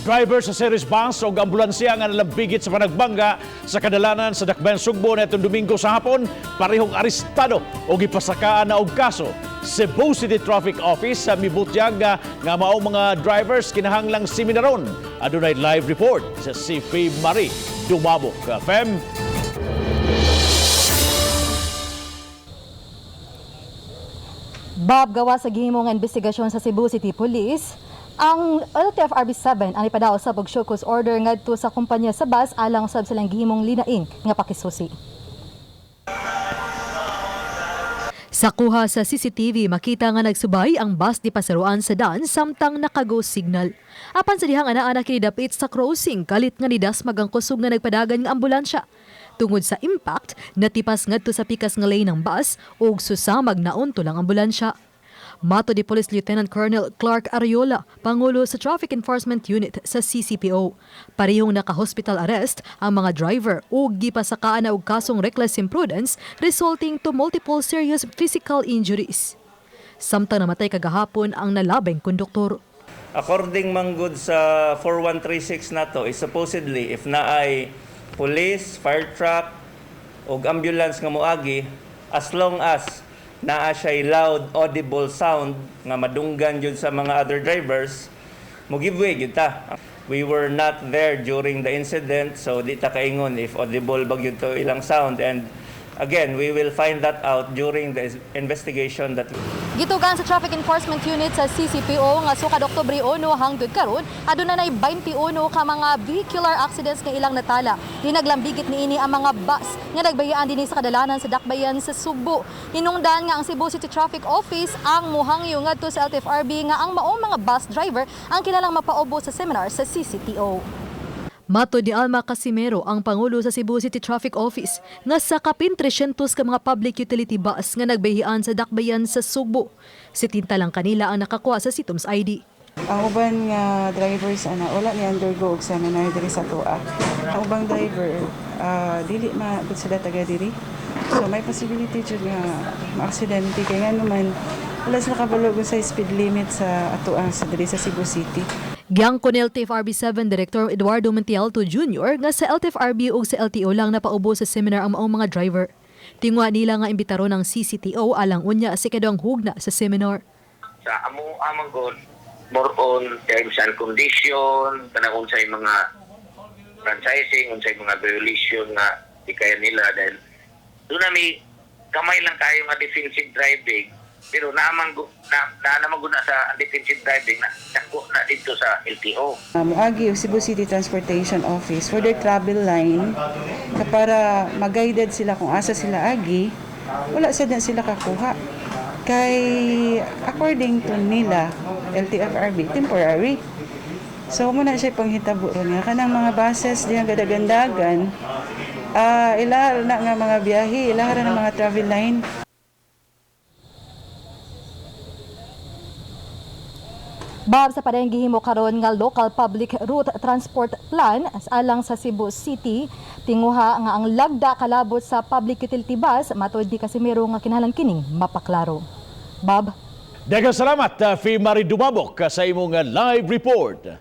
Driver sa series bus o ambulansya nga nalambigit sa panagbangga sa kadalanan sa Dakbayan Sugbo netong Domingo sa hapon, parehong arestado o gipasakaan na og kaso. Cebu City Traffic Office sa mibutyag nga nga mao mga drivers kinahanglang seminaron. Adunay live report sa CP Marie Dumabok. Fem. Bob, gawa sa gihimong investigasyon sa Cebu City Police, ang LTFRB 7 ang ipadaos sa og show cause order ngadto sa kumpanya sa bus alang sab silang gihimong linaing nga pakisusi. Sa kuha sa CCTV, makita nga nagsubay ang bus di pasaruan sa daan samtang nakago signal. Apan sa dihang ana-ana kini dapit sa crossing, kalit nga nidasmag ang kusog nga nagpadagan nga ambulansya. Tungod sa impact, natipas ngadto sa pikas nga lane ng bus ug susamag naunto lang ambulansya. Mato di Police Lieutenant Colonel Clark Ariola, Pangulo sa Traffic Enforcement Unit sa CCPO. Parehong naka-hospital arrest ang mga driver ug gipasakaan na og kasong reckless imprudence resulting to multiple serious physical injuries. Samtang namatay kagahapon ang nalabeng konduktor. According manggod sa 4136 nato is supposedly if naay police, fire truck ug ambulance nga moagi, as long as naa siya loud audible sound nga madunggan jud sa mga other drivers, mo give way gyud ta. We were not there during the incident, so di ta kaingon if audible ba gyud to ilang sound, and again, we will find that out during the investigation that Gitugan sa Traffic Enforcement Unit sa CCPO nga sukad Oktubre 1 hangtod karon, aduna nay 21 ka mga vehicular accidents nga ilang natala. Dinaglambigit niini ang mga bus nga nagbayaan dinhi sa kadalanan sa Dakbayan sa Sugbo. Hinungdan nga ang Cebu City Traffic Office ang muhangyo ngadto sa LTFRB nga ang maong mga bus driver ang kilalang mapaubo sa seminar sa CCTO. Mato ni Alma Casimero, ang Pangulo sa Cebu City Traffic Office, nga sa kapin 300 ka mga public utility bus nga nagbayaan sa Dakbayan sa Sugbo. 70 lang kanila ang nakakuha sa CITOMS ID. Ang uban nga drivers ana wala ni undergo og seminar diri sa atoa. Ang ubang driver, dili ma gud sila taga diri. So may possibility jud nga maaksidente kay nga naman wala sila kabalo sa speed limit sa atoa sa diri sa Cebu City. Giyangko ni LTFRB 7 Director Eduardo Montialto Jr. nga sa LTFRB ug sa LTO lang napaubo sa seminar ang maong mga driver. Tingwa nila nga imbitaron ng CCTO alang unya sa ikaduhang hugna sa seminar. Sa amo amang god, more on terms and condition, kanang unsay mga franchising, unsay mga violation nga di kaya nila, dahil doon na may kamay lang kayo nga defensive driving, pero na naman gud na sa defensive driving na dako na dito sa LTO. Moagi og Cebu City Transportation Office for their travel line ka para mag-guided sila kung asa sila agi, wala sad na sila kakuha. Kay according to nila, LTFRB, temporary. So mo na siya panghitabo ron nga kanang mga buses diyan gadagandagan, ila na nga mga biyahe, ila ra na mga travel line. Bob, sa padayong gihimo karon nga local public route transport plan alang sa Cebu City, tinguha nga ang lagda kalabot sa public utility bus, matod ni Casimiro nga kinahanglan kining mapaklaro. Bob. Daghang salamat, Fee Marie Dumabok, sa imong live report.